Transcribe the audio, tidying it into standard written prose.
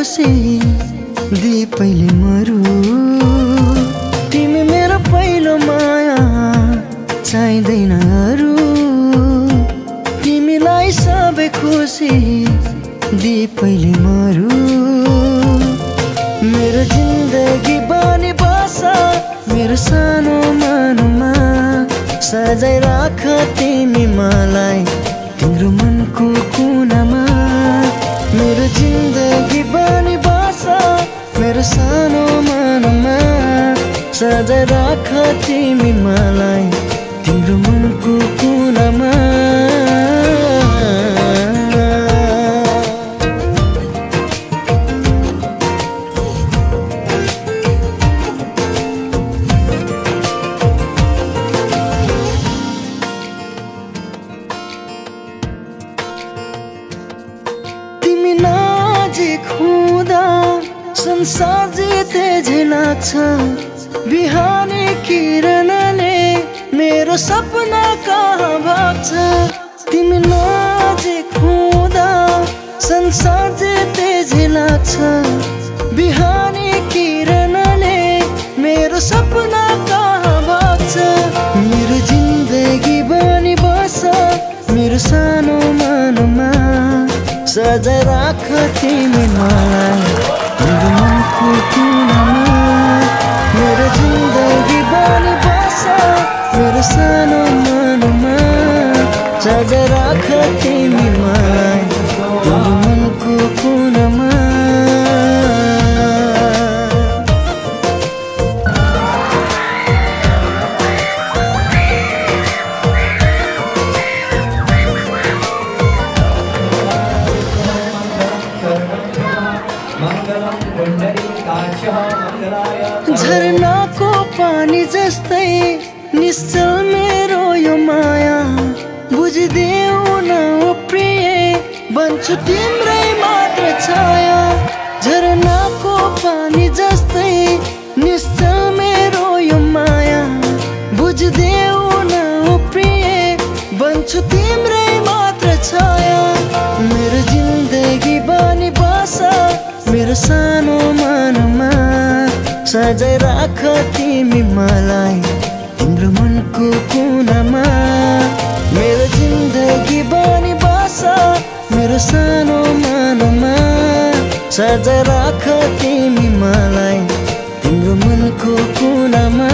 खुसी दी पहिले मरु तिमी मेरो पहिलो माया चाहिँदैन अरू तिमीलाई सबै खुसी दी पहिले मरु मेरो जिन्दगी बनी बस मेरो सानो मनमा सजाइ राख तिमी मलाई तिम्रो मनको कुनामा मेरो जिन्दगी बनी बस मेरो सानो मनमा सजाइ राख तिमी मलाई तिम्रो मनको कुनामा तिमी नजिक हुँदा संसार जिते झै लाग्छ बिहानी किरणले मेरो सपना कहाँ भाग्छ तिमी नजिक हुँदा संसार जिते झै लाग्छ बिहानी किरणले मेरो सपना कहाँ भाग्छ मेरो जिन्दगी बनी बस मेरो सानो मनमा सजाइ राख तिमी मलाई तिम्रो मनको कुनामा मेरो जिन्दगी बनी बस मेरो सानो मनमा सजाइ राख तिमी मलाई तिम्रो मनको कुनामा झरनाको पानी जस्तै निश्चल मेरो यो माया बुझिदेऊ न ओ प्रिय बन्छु तिम्रै मात्र छाया झरनाको पानी जस्तै निश्चल मेरो यो माया बुझिदेऊ न ओ प्रिय बन्छु तिम्रै मात्र छाया मेरो जिन्दगी बनी बस मेरो सानो मनमा सजाइ राख तिमी मलाई तिम्रो मनको कुनामा मेरो जिन्दगी बनी बस मेरो सानो मनमा सजाइ राख तिमी मलाई तिम्रो मनको कुनामा